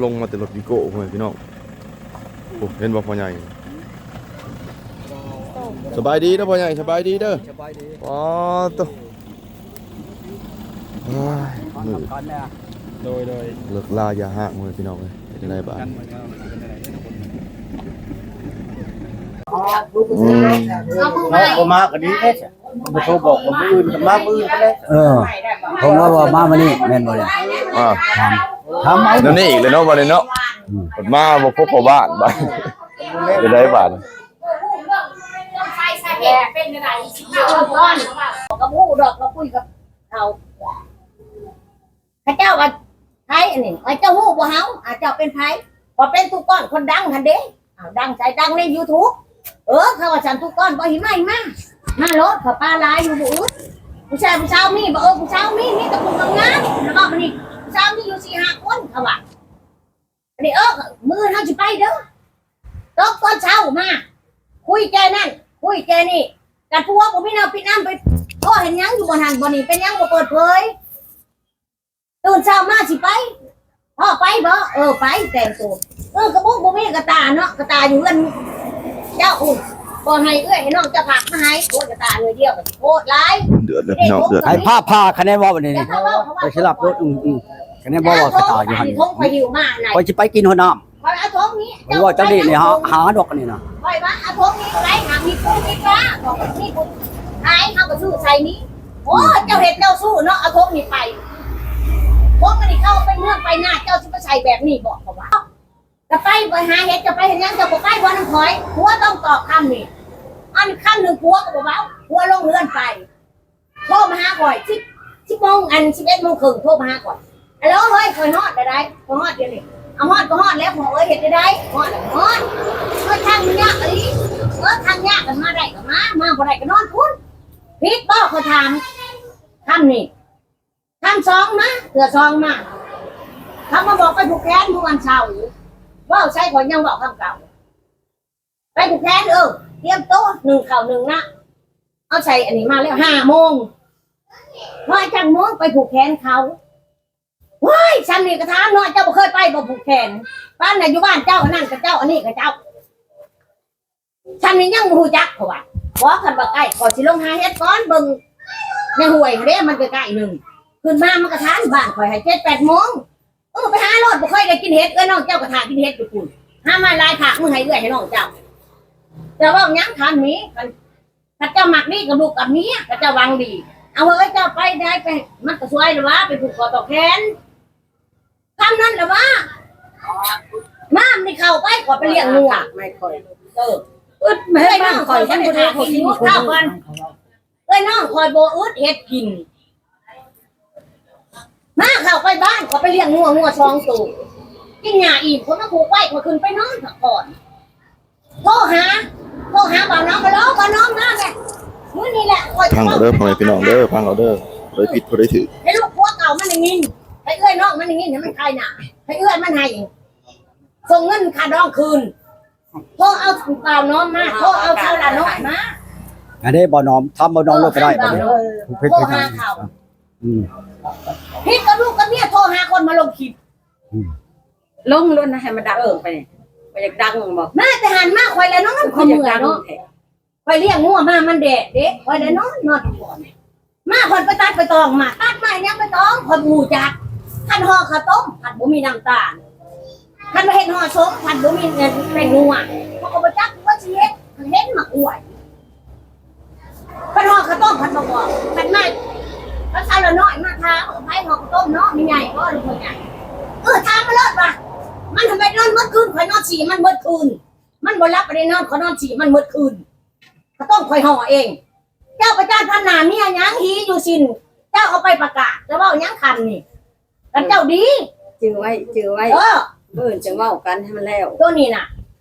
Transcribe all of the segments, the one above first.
ລົງມາແຕ່ລົດວີໂກ້ພຸ້ນພີ່ນ້ອງ. ໂອ້ ເຫັນບໍ່ພໍ່ໃຫຍ່? ສະບາຍດີເດີພໍ່ໃຫຍ່ ສະບາຍດີເດີ. ສະບາຍດີ. ອໍ ໂຕ ໂອ້ຍ ມື້ ໂດຍ ໂດຍ ເລີກລາຢ່າຮ້າງເວີ້ຍພີ່ນ້ອງເອີຍ. ເປັນຈັ່ງໃດບາດ? ອືມ ເນາະ ບໍ່ມາກໍດີແທ້ ບໍ່ໂທບອກ ມື້ອື່ນກໍມາ ມື້ອື່ນກໍໄດ້. ເອີ ເພິ່ນວ່າ ວ່າມາມື້ນີ້ແມ່ນບໍ່ນີ້? ອ່າ ຖາມ ຖາມເອົາ ແນວນີ້ອີກແລ້ວເນາະ ບາດນີ້ເນາະ. ອືມ ມາບໍ່ພົບພໍ່ບ້ານບາດ ຈະໄດ້ບາດ. ກໍບໍ່ຮູ້ດອກ ເຂົາຄຸຍກັບເຂົາ ເຂົາເຈົ້າວ່າໃຜອັນນີ້ ເຈົ້າຮູ້ບໍ່ເຮົາ ອາ ເຈົ້າເປັນໃຜ? ຂ້ອຍເປັນຕຸກອນຄົນດັງຫັ້ນເດ້. ອ້າວ ດັງໃສ? ດັງໃນຢູທູບ. ເອີ ເຂົາວ່າຊັ້ນ ຕຸກອນບໍ່ ຫິມາ ຫິມາ ມາໂລດ ເຂົາປາຫຼາຍຢູ່ ບໍ່ອຶດ. ຜູ້ຊາຍ ຜູ້ສາວມີບໍ່? ເອີ ຜູ້ສາວມີ ມີແຕ່ຜູ້ງາມໆ. ແລ້ວບາດນີ້ຜູ້ສາວມີຢູ່ສີ່ຫ້າຄົນ ເຂົາວ່າ. ອັນນີ້ ເອີ ມື້ອື່ນເຮົາຊິໄປເດີ ຕົກຕອນເຊົ້າມາ ຄຸຍແຈນັ້ນ ຄຸຍແຈນີ້ ກັນຜົວບໍ່ມີແນວປິດນ້ຳ ໄປພໍ້ເຮັດຫຍັງຢູ່ບ່ອນຫັ້ນບ່ອນນີ້ ເປັນຫຍັງບໍ່ເປີດເຜີຍ? ຕື່ນເຊົ້າມາຊິໄປ ພໍ່ໄປບໍ່? ເອີ ໄປແຕ່ງໂຕ. ເອີ ກະບຸກບໍ່ມີກະຕ່າເນາະ ກະຕ່າຢູ່ເຮືອນເຈົ້າພຸ້ນ ບໍ່ໃຫ້ເອື້ອຍໃຫ້ນ້ອງເຈົ້າຝາກມາໃຫ້. ໂອ້ຍ ກະຕ່າໜ່ວຍດຽວກະຊິໂພດຫຼາຍ ເດືອດແລ້ວພີ່ນ້ອງ ເດືອດ. ໃຫ້ພາພາຄະແນນເວົ້ານີ້ ຂ້ອຍຊິຮັບລົດ. ອືມໆ ຄະແນນບໍ່ເວົ້າກະຕ່າຢູ່ຫັ້ນ ຂ້ອຍຊິໄປກິນຫົວນ້ຳ. ຂ້ອຍເອົາຖົງນີ້ ຂ້ອຍເວົ້າຈັກນີ້ນີ້ ຫາ ຫາດອກນີ້ນະ. ຂ້ອຍວ່າເອົາຖົງນີ້ໄປຫາມີຜູ້ມີປາ ບອກມີຜູ້ຂາຍ ເຮົາກໍຊື້ໃສ່ນີ້. ໂອ້ ເຈົ້າເຮັດເຈົ້າສູ້ເນາະ ເອົາຖົງນີ້ໄປ. ຖົງອັນນີ້ເຈົ້າໄປເມືອງໄປນາ ເຈົ້າຊິໄປໃສ່ແບບນີ້ບໍ? ຂ້ອຍວ່າ ຈະໄປ ໄປຫາເຮັດ ຈະໄປເຮັດຫຍັງ ເຈົ້າບໍ່ໄປບໍ່ນຳຂ້ອຍ. ຜົວຕ້ອງຕອບຄຳນີ້ ອັນຄຳໜຶ່ງຜົວກໍບໍ່ເວົ້າ ຜົວລົງເຮືອນໄປ. ໂທມາຫາຂ້ອຍ ສິບ ສິບໂມງ ອັນ ສິບເອັດໂມງເຄິ່ງ ໂທມາຫາຂ້ອຍ. ອາໂຫຼ ເຮີ້ຍ ຂ້ອຍຮອດແລ້ວໃດ໋ ຂ້ອຍຮອດດຽວນີ້. ເອົາ ຮອດກໍຮອດແລ້ວ ພໍ່ເອີຍ ເຮັດແນວໃດ? ຮອດແລ້ວກໍຮອດ. ເອີ ທາງມັນຍາກອີ່ຫຼີ ເອີ ທາງຍາກ ຄັນມາໄດ້ກໍມາ ມາບໍ່ໄດ້ກໍນອນພຸ້ນ. ຜິດບໍ່ ຂ້ອຍຖາມຄຳນີ້? ຄຳສອງມາ ເທື່ອສອງມາ ເຂົາມາບອກໄປຜູກແຂນມື້ວັນເສົາ ເວົ້າໃສ່ຂ້ອຍຍັງເວົ້າຄຳເກົ່າ. ໄປຜູກແຂນ ເອີ ຕຽມໂຕ ໜຶ້ງເຂົ້າໜຶ້ງນ້ຳ ເອົາໃສ່ອັນນີ້ມາແລ້ວ ຫ້າໂມງ. ຮອດຈັກໂມງໄປຜູກແຂນເຂົາ? ໂອ້ຍ ຊ່ຳນີ້ກະຖາມເນາະ ເຈົ້າບໍ່ເຄີຍໄປບໍ່ຜູກແຂນ? ປານນັ້ນຢູ່ບ້ານເຈົ້າອັນນັ້ນກະເຈົ້າ ອັນນີ້ກະເຈົ້າ ຊ່ຳນີ້ຍັງບໍ່ຮູ້ຈັກ ເຂົາວ່າ. ບໍ່ ຄັນວ່າໃກ້ ຂ້ອຍຊິລົງຫາເຫັດກ່ອນ ເບິ່ງໃນຫ້ວຍຫັ້ນເດ້ ມັນໃກ້ໆໜຶ່ງ ຂຶ້ນມາມັນກະທັນ ບ້ານຂ້ອຍໃຫ້ເຈັດແປດໂມງ. ເອີ ໄປຫາໂລດ ບໍ່ຄ່ອຍໄດ້ກິນເຫັດ ເອື້ອຍນ້ອງເຈົ້າກໍຖ້າກິນເຫັດຢູ່ພຸ້ນ. ຫາມາຫຼາຍພາກມື້ໃຫ້ເອື້ອຍໃຫ້ນ້ອງເຈົ້າ. ເຈົ້າເວົ້າຫຍັງຄັນມີ ຄັນ ຄັນເຈົ້າມັກດີກັບລູກກັບເມຍ ຄັນເຈົ້າຫວັງດີ. ເອົາເອີຍ ເຈົ້າໄປໄດ້ໄປ ມັນກໍຊ່ວຍລະວ່າ ໄປຜູກຄໍຕໍ່ແຂນ. ຄຳນັ້ນລະວ່າ ມາມນີ້ເຂົ້າໄປ ຂ້ອຍໄປລ້ຽງງົວ. ເອີ ອຶດແມ່ນບ້ານຂ້ອຍ ມັນບໍ່ໄດ້ເຂົາກິນເຂົ້າກັນ. ເອື້ອຍນ້ອງຂ້ອຍບໍ່ອຶດເຮັດກິນ ມາເຂົ້າໄປບ້ານ ຂ້ອຍໄປລ້ຽງງົວ ງົວສອງໂຕ ກິນຫຍ້າອີ່ມ ຂ້ອຍມາຜູກໄວ້ ຂ້ອຍຂຶ້ນໄປນອນພັກຜ່ອນ. ໂທຫາ ໂທຫາບ່າວນ້ອງ ມາລໍບ່າວນ້ອງມາແມ່ ມື້ນີ້ແຫຼະຂ້ອຍ ຟັງເອົາເດີພໍ່ແມ່ພີ່ນ້ອງເດີ ຟັງເອົາເດີ ຜູ້ໃດຜິດຜູ້ໃດຖືກ ໃຫ້ລູກຜົວເກົ່າມັນໄດ້ຍິນ ໃຫ້ເອື້ອຍນ້ອງມັນໄດ້ຍິນ ໃຫ້ມັນຄາຍໜ້າ ໃຫ້ເອື້ອຍມັນໃຫ້ ສົ່ງເງິນຄ່າດອງຄືນ. ໂທເອົາບ່າວນ້ອງມາ ໂທເອົາຊາວລານ້ອຍມາ. ອັນນີ້ບ່າວນ້ອງ ຖາມບ່າວນ້ອງໂລດກໍໄດ້ ເອີ ບ່າວນ້ອງ ຜູ້ເພັດເປັນຫຍັງ? ອືມ ຜິດກັບລູກກັບເມຍ ໂທຫາຄົນມາລົງຄລິບ. ອືມ ລົງໂລດນະ ໃຫ້ມັນດັງໄປ. ບໍ່ຢາກດັງບໍ? ມາແຕ່ຫັ້ນມາ ຂ້ອຍລະນອນ ຂ້ອຍເມື່ອຍເນາະ. ຂ້ອຍລ້ຽງງົວມາ ມັນແດດເດ້ ຂ້ອຍໄດ້ນອນ ນອນພັກຜ່ອນ. ມາ ຂ້ອຍໄປຕັດໃບຕອງມາ ຕັດໄມ້ຫຍັງໃບຕອງ ຂ້ອຍບໍ່ຮູ້ຈັກ. ຄັນຫໍ່ເຂົ້າຕົ້ມ ພັດບໍ່ມີນ້ຳຕານ. ຄັນວ່າເຮັດຫໍ່ສົມ ພັດບໍ່ມີແປ້ງນົວ. ຂ້ອຍກໍບໍ່ຈັກວ່າຊິເຮັດ ເຫັນໝາກກ້ວຍ. ຄັນຫໍ່ເຂົ້າຕົ້ມ ພັດບໍ່ບອກ. ຄັນມາ ຄັນຊາວລານ້ອຍມາຖາມ ໃຜຫໍ່ເຂົ້າຕົ້ມເນາະ ແມ່ໃຫຍ່ບໍ ຫຼືພໍ່ໃຫຍ່? ເອີ ຖາມມາໂລດວ່າ ມັນທຳໄມນອນໝົດຄືນ ຂ້ອຍນອນຊີ້ມັນໝົດຄືນ. ມັນບໍ່ຫຼັບບໍ່ໄດ້ນອນ ຂ້ອຍນອນຊີ້ມັນໝົດຄືນ. ເຂົ້າຕົ້ມຂ້ອຍຫໍ່ເອງ. ເຈົ້າໄປຈານພັນໜ້າເມຍຫຍັງ ຫີຢູ່ຊິນ ເຈົ້າເອົາໄປປະກາດ ຈະເວົ້າຫຍັງຄຳນີ້? ຄັນເຈົ້າດີ ຈື່ໄວ້ ຈື່ໄວ້ ເອີ ມື້ອື່ນຈັ່ງເວົ້າກັນໃຫ້ມັນແລ້ວ ໂຕນີ້ນະ.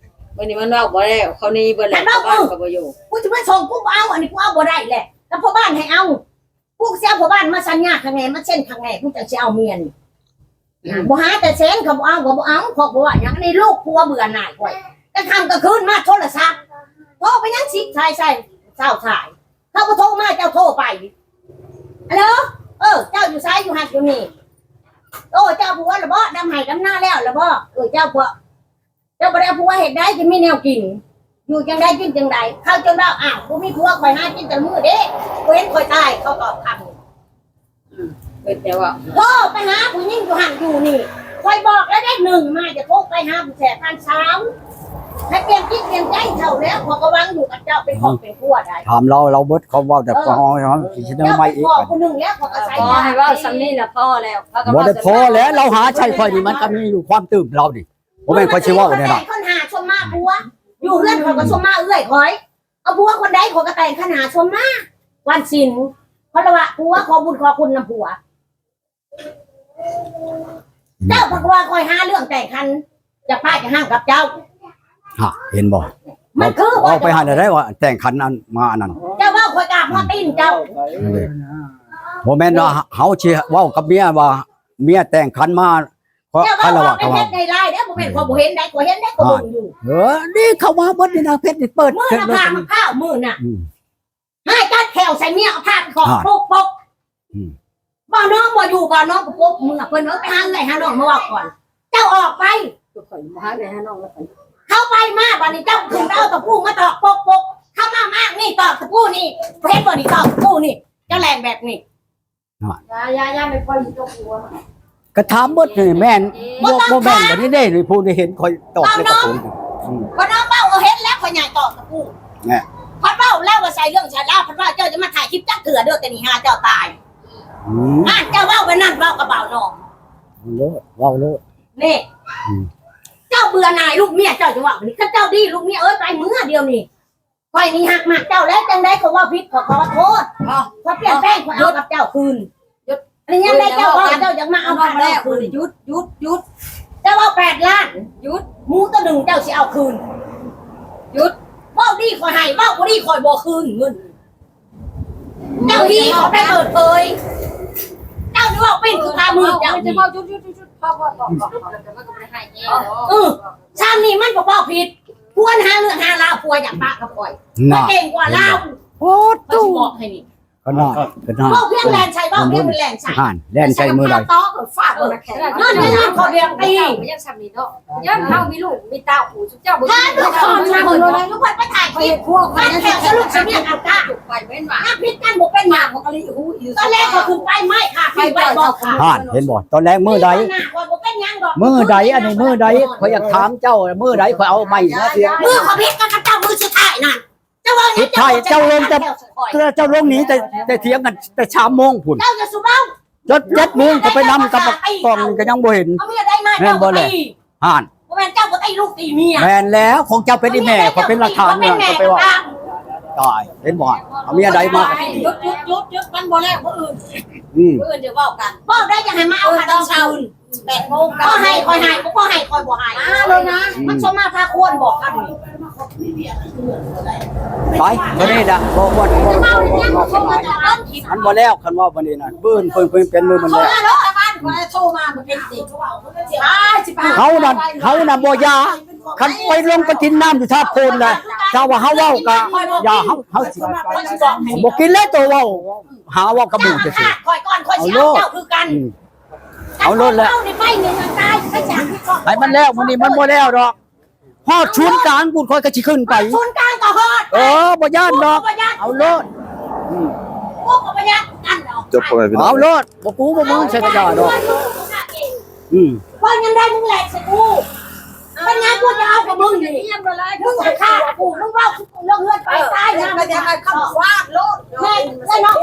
ມື້ນີ້ມັນເວົ້າບໍ່ແລ້ວ ເຂົາໜີເບິດແລ້ວ ພໍ່ບ້ານກໍບໍ່ຢູ່. ເອີ ກູຊິມາສົ່ງ ກູບໍ່ເອົາ ອັນນີ້ກູເອົາບໍ່ໄດ້ແຫຼະ ກັບພໍ່ບ້ານໃຫ້ເອົາ. ກູຊິເອົາພໍ່ບ້ານມາສັນຍາຄັກແນ່ ມາເຊັນຄັກແນ່ ກູຈັ່ງຊິເອົາເມຍນີ້. ອືມ ບໍ່ຫາແຕ່ແສນ ເຂົາບໍ່ເອົາ ເຂົາບໍ່ເອົາ ເພາະບໍ່ວ່າຫຍັງ. ອັນນີ້ລູກຜົວເບື່ອໜ່າຍຂ້ອຍ ກາງຄ່ຳກາງຄືນມາໂທລະສັບ ໂທໄປຫຍັງ ສິບສາຍ ຊາວສາຍ. ເຂົາບໍ່ໂທມາ ເຈົ້າໂທໄປ. ຮັລໂຫຼ ເອີ ເຈົ້າຢູ່ໃສ? ຢູ່ຫັ້ນຢູ່ນີ້. ເ ໂອ້ ເຈົ້າເອົາຜົວລະບໍ? ດຳໄຮ່ດຳນາແລ້ວລະບໍ? ເອີ ເຈົ້າຜົວ ເຈົ້າບໍ່ໄດ້ເອົາຜົວເຮັດໃດ ຈະມີແນວກິນ ຢູ່ຈັ່ງໃດກິນຈັ່ງໃດ? ເຂົາຈົນວ່າ ອ້າວ ບໍ່ມີຜົວ ຂ້ອຍຫາກິນແຕ່ລະມື້ເດ້ ບໍ່ເຫັນຂ້ອຍຕາຍ ເຂົາຕອບຄຳ. ອືມ ເປັນແຕ່ວ່າ ໂທໄປຫາຜູ້ຍິງຢູ່ຫັ້ນຢູ່ນີ້ ຂ້ອຍບອກແລ້ວເດ້ ໜຶ່ງມາຈະໂທໄປຫາຜູ້ແຊກພັນສາວ ໃຫ້ປ່ຽນຈິດປ່ຽນໃຈເຈົ້າແລ້ວ ຂ້ອຍກໍຫວັງຢູ່ກັບເຈົ້າເປັນຄອບເປັນຄົວໄດ້. ຖາມລາວ ລາວເບິດຄຳເວົ້າ ແຕ່ ເອີ ຂໍໃຫ້ເຮົາຊິເສນອໃໝ່ອີກ ເຈົ້າເປັນພໍ່ຜູ້ໜຶ່ງແລ້ວ ຂ້ອຍກໍໃສ່ ຂໍໃຫ້ເວົ້າສ່ຳນີ້ລະພໍແລ້ວ ຂ້ອຍກໍ ບໍ່ໄດ້ພໍແລ້ວ ລາວຫາໃສ່ຂ້ອຍນີ້ ມັນກໍມີຢູ່ຄວາມຕື່ມລາວນີ້ ບໍ່ແມ່ນຂ້ອຍຊິເວົ້າແນວນັ້ນ. ຄັນຫາຊົມມາຜົວ ຢູ່ເຮືອນຂ້ອຍກໍຊົມມາເອື້ອຍຂ້ອຍ ເອົາຜົວຄົນໃດຂ້ອຍກໍແຕ່ງຄັນຫາຊົມມາ ວັນສິນ ເພາະລະວ່າຜົວຂໍບຸນຂໍຄຸນນຳຜົວ. ເຈົ້າພັດວ່າຂ້ອຍຫາເລື່ອງແຕ່ງຄັນ ຈະປ້າຈະຮັ່ງກັບເຈົ້າ ຮະ ເຫັນບໍ່? ມັນຄື ເວົ້າໄປຫັ້ນໄດ້ວ່າແຕ່ງຄັນອັນມາອັນນັ້ນ ເຈົ້າເວົ້າຂ້ອຍກາບຮອດຕີນເຈົ້າ ນັ້ນເດ້. ບໍ່ແມ່ນວ່າເຮົາຊິເວົ້າກັບເມຍວ່າ ເມຍແຕ່ງຄັນມາ ເພາະ ເຈົ້າເວົ້າ ຄັນລະວ່າ ເຂົາເຮັດໄດ້ຫຼາຍເດ້ ບໍ່ແມ່ນຂ້ອຍບໍ່ເຫັນໄດ໋ ຂ້ອຍເຮັດໄດ້ ຂ້ອຍເບິ່ງຢູ່. ເອີ ນີ້ເຂົາມາເບິດນີ້ນະ ເພັດນີ້ເປີດ ມື້ນະພາມະພ້າວມື້ນະ ອືມ ຫາຍຕັດແຂ້ວໃສ່ເມຍ ເອົາຜ້າໄປຂອບ ຮະ ປົກໆ ອືມ ບ່າວນ້ອງບໍ່ຢູ່ ບ່າວນ້ອງກໍປົກເມືອ ເພິ່ນເອີ້ຍ ໄປຫາເອື້ອຍຫານ້ອງມາເວົ້າກ່ອນ ເຈົ້າອອກໄປ ຂ້ອຍບໍ່ຫາເອື້ອຍຫານ້ອງແລ້ວ ເຂົາໄປມາ ບາດນີ້ເຈົ້າຂຶ້ນໄປເອົາຕະປູມາຕອກປົກໆ ເຂົາມາມາກນີ້ຕອກຕະປູນີ້ ເຫັນບໍ່ນີ້ ຕອກຕະປູນີ້ ເຈົ້າແລ່ນແບບນີ້ ນັ້ນ ຢ່າ ຢ່າ ຢ່າ ແມ່ນຂ້ອຍຊິຕົກຫົວ ກະຖາມເບິດນີ້ແມ່ນ ບໍ່ ບໍ່ ບໍ່ແມ່ນ ບາດນີ້ເດ້ ນີ້ຜູ້ໄດ້ເຫັນຂ້ອຍຕອກໃນກະໂປງ ອືມ ເພິ່ນເວົ້າ ເວົ້າເຫັນແລ້ວ ຂ້ອຍຍ່າງຕອກກະປູ ແນ່ ເພິ່ນເວົ້າແລ້ວວ່າໃສ່ເລື່ອງໃສ່ລາວ ເພິ່ນວ່າເຈົ້າຈະມາຖ່າຍຄລິບຈັກເທື່ອເດີ້ ແຕ່ນີ້ຫາເຈົ້າຕາຍ ອືມ ອ່ານ ເຈົ້າເວົ້າໄປນັ້ນ ເວົ້າກັບບ່າວນ້ອງ ເວົ້າໂລດ ເວົ້າໂລດ ນີ້ ອືມ ເຈົ້າເບື່ອໜ່າຍລູກເມຍເຈົ້າ ຈະເວົ້ານີ້ ຄັນເຈົ້າດີ ລູກເມຍເອີຍ ໄປເມືອດຽວນີ້ ຂ້ອຍນີ້ຮັກມັກເຈົ້າແລ້ວ ຈັ່ງໃດຂ້ອຍເວົ້າຜິດ ຂ້ອຍຂໍໂທດ ຂ້ອຍປ່ຽນແປງ ຂ້ອຍເອົາກັບເຈົ້າຄືນ ຢຸດ ອັນນີ້ຍັງໄດ້ເຈົ້າເວົ້າ ເຈົ້າຢາກມາເອົາກັບເຈົ້າຄືນ ຢຸດ ຢຸດ ຢຸດ ເຈົ້າເວົ້າແປດລ້ານ ຢຸດ ໝູໂຕໜຶ່ງເຈົ້າຊິເອົາຄືນ ຢຸດ ເວົ້າດີຂ້ອຍໃຫ້ ເວົ້າບໍ່ດີຂ້ອຍບໍ່ຄືນເງິນ ເຈົ້າທີ່ຂໍໄປເປີດເຜີຍ ເຈົ້ານີ້ເວົ້າເປັນຄືພາມືເຈົ້ານີ້ ເອີ ຊາມນີ້ມັນບໍ່ເວົ້າຜິດ ຜົວຫາເລື່ອງຫາລາວ ຜົວຢາກປະກັບຂ້ອຍ ນະ ເກັ່ງກວ່າລາວ ໂອ້ ຕູ້ ຂ້ອຍຊິບອກໃຫ້ນີ້ ຂະໜາດ ຂະໜາດ ເວົ້າພຽງແລ່ນໃສ່ ເວົ້າພຽງແລ່ນໃສ່ ຫັ້ນ ແລ່ນໃສ່ມື້ໃດ ຕອກຟາດ ເອີ ນັ້ນ ນັ້ນ ຂໍພຽງຕີ ຍັງສ່ຳນີ້ເນາະ ຍາມເຮົາມີລູກມີເຕົ້າ ເຈົ້າບໍ່ ຖ້າລູກຂອງຊາວເພິ່ນ ທຸກຄົນໄປຖ່າຍຄລິບ ບ້ານແຂກສະຫຼຸບສະບຽງອາກາດ ໄປເວັ້ນວ່າ ຖ້າຜິດກັນບໍ່ເປັນຫຍັງ ຕອນແລກກໍຄືໄປໄມ້ຂາດ ໄປບໍ່ຂາດ ຫັ້ນ ເຫັນບໍ່? ຕອນແລກມື້ໃດ ມື້ໃດ ອັນນີ້ມື້ໃດ ຂ້ອຍຢາກຖາມເຈົ້າ ມື້ໃດຂ້ອຍເອົາໄມ້ມາເສຍ ມື້ຂ້ອຍຜິດກັນກັບເຈົ້າ ມື້ສຸດທ້າຍນັ້ນ ສຸດທ້າຍເຈົ້າລົງແຕ່ ເຈົ້າລົງໜີແຕ່ ແຕ່ຖຽງກັນແຕ່ສາມໂມງພຸ້ນ ເຈົ້າຢ່າສູ່ເວົ້າ ຈົນເຈັດໂມງກໍໄປນຳກັບບັກກອງນີ້ກໍຍັງບໍ່ເຫັນ ເອົາເມຍໃດມາ ແມ່ນບໍ່ແຫຼະ ເຈົ້າກໍຕີ ຫັ້ນ ບໍ່ແມ່ນເຈົ້າບໍ່ຕີລູກຕີເມຍ ແມ່ນແລ້ວ ຂອງເຈົ້າເປັນອີ່ແມ່ ຂ້ອຍເປັນຫຼັກຖານ ເຈົ້າໄປວ່າ ຕາຍ ເຫັນບໍ່ ເອົາເມຍໃດມາ ຢຸດ ຢຸດ ຢຸດ ຢຸດ ມັນບໍ່ແລ້ວ ມື້ອື່ນ ອືມ ມື້ອື່ນຈະເວົ້າກັນ ເວົ້າໄດ້ ຢ່າໃຫ້ມາເອົາກັນຕອນເຊົ້າ ແປດໂມງ ກໍໃຫ້ຂ້ອຍໃຫ້ ບໍ່ໃຫ້ຂ້ອຍບໍ່ໃຫ້ ມາໂລດນະ ອືມ ມັນສົມມາພາຄວນບອກກັນ ໄປ ມື້ນີ້ນະ ບໍ່ຄວນ ບໍ່ ບໍ່ ບໍ່ ບໍ່ ມັນບໍ່ແລ້ວ ຄັນເວົ້າມື້ນີ້ນະ ມື້ອື່ນເພິ່ນ ເພິ່ນເປັນມື້ມັນແລ້ວ ໂທມາ ເຮົານັ້ນ ເຮົານະບໍ່ຢ່າ ຄັນໄປລົງໄປກິນນ້ຳຢູ່ທ່າໂພນລະ ຖ້າວ່າເຮົາເວົ້າກະຢ່າ ເຮົາ ເຮົາຊິບໍ່ກິນແລ້ວ ໂຕເວົ້າ ຫາເວົ້າກັບໝູ່ ເອົາໂລດ ເອົາໂລດແຫຼະ ໃຫ້ມັນແລ້ວ ມື້ນີ້ມັນບໍ່ແລ້ວດອກ ຮອດສູນກາງພຸ້ນຂ້ອຍກໍຊິຂຶ້ນໄປ ສູນກາງກໍຮອດ ເອີ ບໍ່ຢ້ານດອກ ເອົາໂລດ ອືມ ເອົາໂລດ ບໍ່ກູບໍ່ມຶງໃສ່ກະຢາດອກ ອືມ ເວົ້າຫຍັງໄດ້ ມຶງແລ່ນໃສ່ກູ ປັນຫຍັງກູຈະເອົາກັບມຶງນີ້ ມຶງຂ້າກູ ມຶງເວົ້າເລື່ອງເຮືອນໄປຕາຍຫຍັງ ມັນຈະມາຄຳຄວາມໂລດ ແມ່ນແລ້ວເນາະ